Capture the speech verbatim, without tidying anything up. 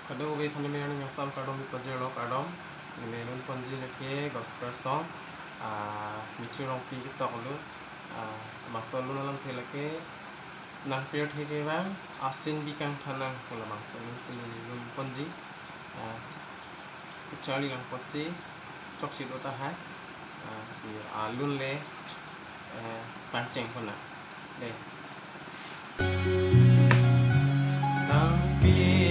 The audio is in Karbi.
Kadokave aphan neli arni angsam kardom pajirlo, kardom. Neli alun ponji lake gospel song, ah, Michu Rongpi ketok alun, ah, bangso alun alamthe lake nangpirthe kevang asin bikang thanang pu labangso alun si neli alun ponji, ah, kacharli lang apotsi chokche do tahai, ah, si alun le, eh, pangcheng pon nang. De. Nangpi